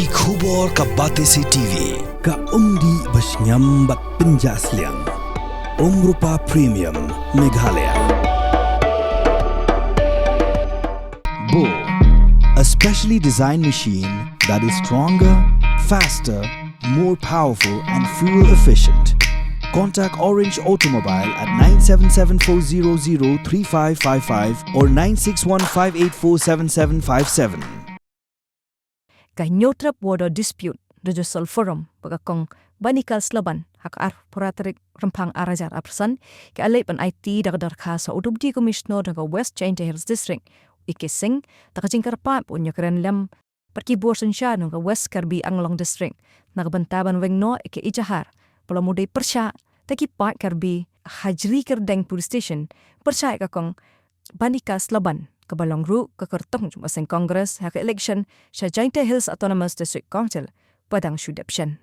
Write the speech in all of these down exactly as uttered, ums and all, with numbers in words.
Ki khubor ka Batesi T V, ka umdih ba shngiam bad pynjah sliang. Umrupa Premium, Meghalaya. Bo, a specially designed machine that is stronger, faster, more powerful and fuel efficient. Contact Orange Automobile at nine seven seven four zero zero three five five five or nine six one five eight four seven seven five seven. Ka Hynñiewtrep Border Dispute Redressal Forum ba ka Kong Banika Slaban ha ka arphew phra tarik Rymphang ar hajar arphew san, ka la leit ban aiti da ka dorkhas ha u Deputy Commissioner jong ka West Jaintia Hills District, E K Singh, da ka jingkyrpad ba un ïakren lem bad ki bor synshar jong ka West Karbi Anglong District na ka bynta ban weng noh ïa ka ejahar ba la mudui pyrshah da ki paid Karbi ha Jrikyrdeng Police Station pyrshah ïa ka Kong Banika Slaban, kaba long ruh ka kyrtong jong ka seng Congress ha ka election sha Jaintia Hills Autonomous District Council ba dang shu dep shen.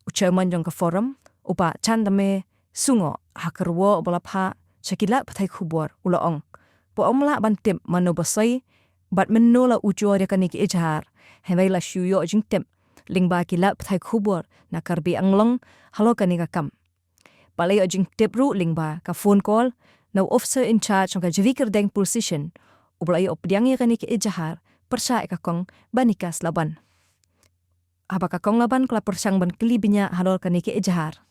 U Chairman jong ka Forum, u Bah Chandame Sungoh, ha ka kyrwoh ba la phah sha ki lad pathai khubor u la ong ba ym lah ban tip mano ba soi bad mynno la ujor ïa kane ka ejahar, hynrei la shu ïoh jingtip lyngba ki lad pathai khubor na Karbi Anglong halor kane ka kam. Ba la ïoh jingtip ruh lyngba ka phone call na u officer in charge jong ka Jrikyrdeng Police Station, uba la ïoh pdiang ïa kane ka ejahar pyrshah ïa ka Kong Banika Slaban. Haba ka Kong Laban ka la pyrshang ban kylli bniah halor kane ka ejahar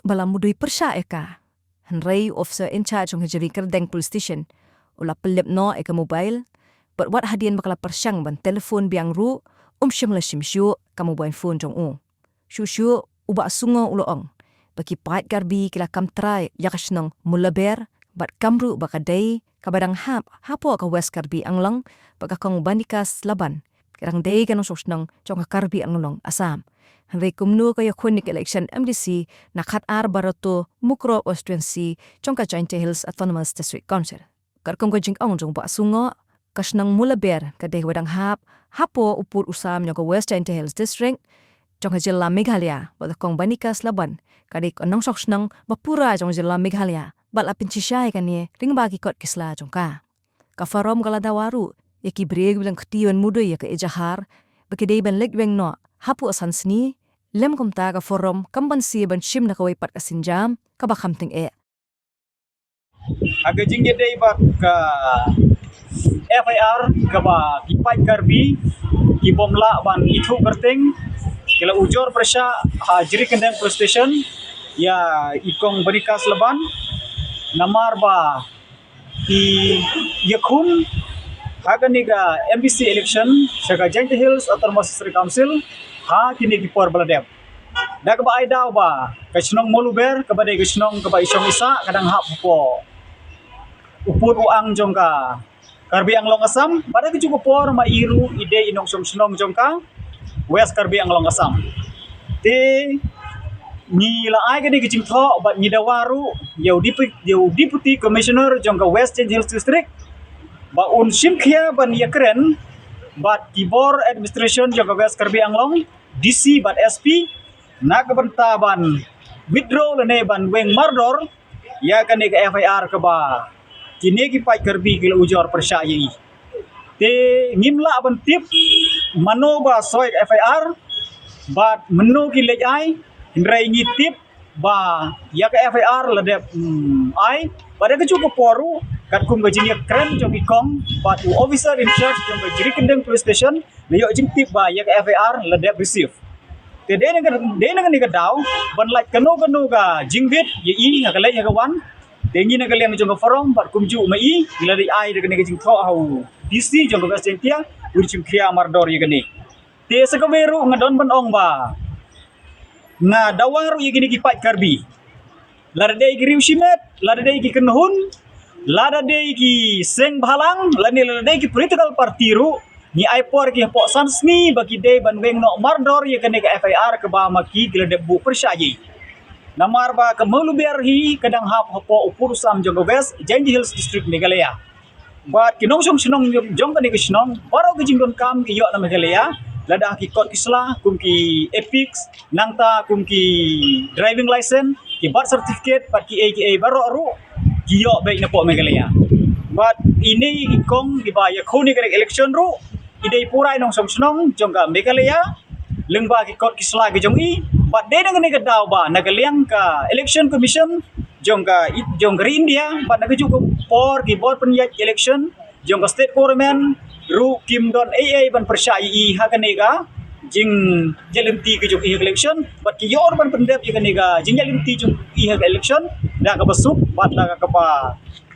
ba la mudui pyrshah ïa ka, hynrei u officer in charge jong ka Jrikyrdeng Police Station u la pynlip noh ïa ka mobile, bad wat hadien ba ka la pyrshang ban telephone biang ruh, um shym la shim shuh ka mobile phone jong u. Shuh shuh u Bah Sungoh u la ong ba ki paid Karbi ki la kam trai ïa ka shnong Mulaber bad kam ruh ba ka dei kaba dang hap hapoh ka West Karbi Anglong, ba ka Kong Banika Slaban ka dang dei ka nongshong shnong jong ka Karbi Anglong Assam. Hynrei kumno ka ïakhun ïa ka election M D C na khatar Barato Mukroh Constituency jong ka Jaintia Hills Autonomous District Council. Katkum ka jingong jong u Bah Sungoh, ka shnong Mulaber ka dei kaba dang hap hapoh u pud u sam jong ka West Jaintia Hills District jong ka jylla Meghalaya, bad ka Kong Banika Slaban ka dei ka nongshong shnong ba pura jong ka jylla Meghalaya, bad la pynshisha ïa kane lyngba ki kot ki sla jong ka. Ka Forum ka la dawa ruh ïa ki briew kiba dang kti ban mudui ïa ka ejahar ba ki dei ban leit weng noh hapoh san sngi. Lym kumta, ka Forum kam banse ban shim da kawei pat ka sienjam kaba kham tyngeh. Ha ka jingïadei bad ka F I R kaba ki paid Karbi ki bym lah ban ithuh kyrteng, ki la ujor pyrshah ha Jrikyrdeng Police Station ïa i Kong Banika Slaban, namar ba ki ïakhun ha kane ka M D C election sha ka Jaintia Hills Autonomous District Council ha kine ki por ba la dep. Da kaba ai daw ba ka shnong Mulaber kaba dei ka shnong kaba i shong i sah, ka dang hap hapoh u pud u ang jong ka Karbi Anglong Assam, bad ha kajuh ka por ma i ruh i dei i nongshong shnong jong ka West Karbi Anglong Assam. Te ngi la ai kane ka jingthoh bad ngi dawa ruh ïa u Depu-, ïa u Deputy Commissioner jong ka West Jaintia Hills District ba un shim khia ban ïakren bad ki bor administration jong ka West Karbi Anglong, D C bad S P, na ka bynta ban withdraw lane ban weng mardor ïa kane ka F I R kaba kine ki paid Karbi ki la ujor pyrshah ïa i. Te ngim lah ban tip mano ba soi ka F I R bad mano ki leit ai, hynrei ngi tip ba ïa ka F I R la dep, mm, ai, bad ha kajuh ka por ruh katkum ka jingïakren jong i Kong bad u officer in charge jong ka Jrikyrdeng Police Station, la ïoh jingtip ba ïa ka F I R la dep receive. Te dei na ka, dei na kane ka daw ban lait kano kano ka jingbit ïa i ha ka leit ha ka wan. Te ngi na ka liang jong ka Forum bad kumjuh ma i, ngi la dei ai da kane ka jingthoh ha u D C jong ka West Jaintia, un shim khia mardor ïa kane. Te sa kawei ruh nga don ban ong ba nga dawa ruh ïa kine ki paid Karbi, lada dei ki riew shimet, lada dei ki kynhun, lada dei ki seng bhalang, lane lada dei ki political party ruh, ngi ai por ki hapoh san sngi ba ki dei ban weng noh mardor ïa kane ka F I R kaba ma ki ki la dep buh pyrshah ïa i. Namar ba ka Mulaber hi ka dang hap hapoh u pud u sam jong ka West Jaintia Hills District, Meghalaya. Bad ki nongshong shnong jong, jong kane ka shnong, baroh ki jingdonkam ki ïoh na Meghalaya, lada ki kot ki sla kum ki EPIC, nangta kum ki driving license, ki birth certificate, bad kiei kiei baroh ruh ki ïoh beit napoh Meghalaya. Bad ine i Kong kiba ïakhun ïa ka election ruh, i dei purai nongshong shnong jong ka Meghalaya, lyngba ki kot ki sla ki jong i, bad dei na kane ka daw ba na ka liang ka Election Commission jong ka, jong ka ri India, bad na kajuh ka por ki bor pynïaid election jong ka state government ruh kim don ei ei ban pyrshah ïa i ha kane ka jingïaid lynti ka jong i ha ka election, bad ki ïoh ban pyndep ïa kane ka jingïaid lynti jong i ha ka election da kaba suk bad da kaba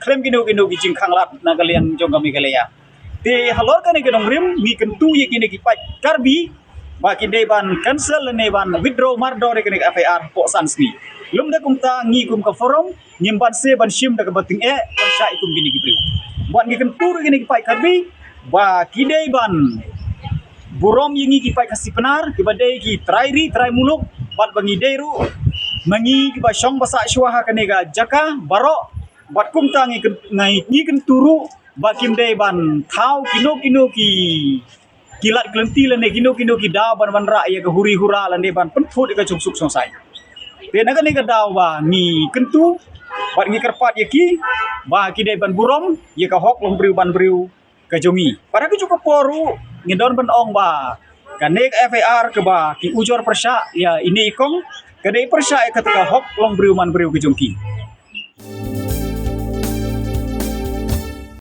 khlem kino kino ki jingkhanglad na ka liang jong ka Meghalaya. Te halor kane ka nongrim ngi kyntu ïa kine ki paid Karbi ba ki dei ban cancel lane ban withdraw mardor ïa kane ka F I R hapoh san sngi. Lymda kumta ngi kum ka forum ngim banse ban shim da kaba tyngeh pyrshah ïa kum kine ki briew. Bad ngi kyntu ruh ïa kine ki paid Karbi ba ki dei ban burom ïa ngi ki paid Khasi Pnar kiba dei ki trai ri trai muluk, bad ba ngi dei ruh ma ngi kiba shong ba sah shuwa ha kane ka jaka baroh. Bad kumta ngi kyn-, ngi, ngi kyntu ruh ba kim dei ban thaw kino kino ki, ki lad ki lynti lane kino kino ki daw ban wanrah ïa ka huri hura lane ban pynthut ïa ka jingsuk jingsaiñ. Te na kane ka daw ba ngi kyntu bad ngi kyrpad ïa ki ba ki dei ban burom ïa ka hok long briew ban briew ka jong ngi. Para ki jong ka por ruh ngi don ban ong ba kane ka F I R kaba ki ujor pyrshah ïa ine i kong ka dei pyrshah ïa kata ka hok long briew man briew ka jong ki.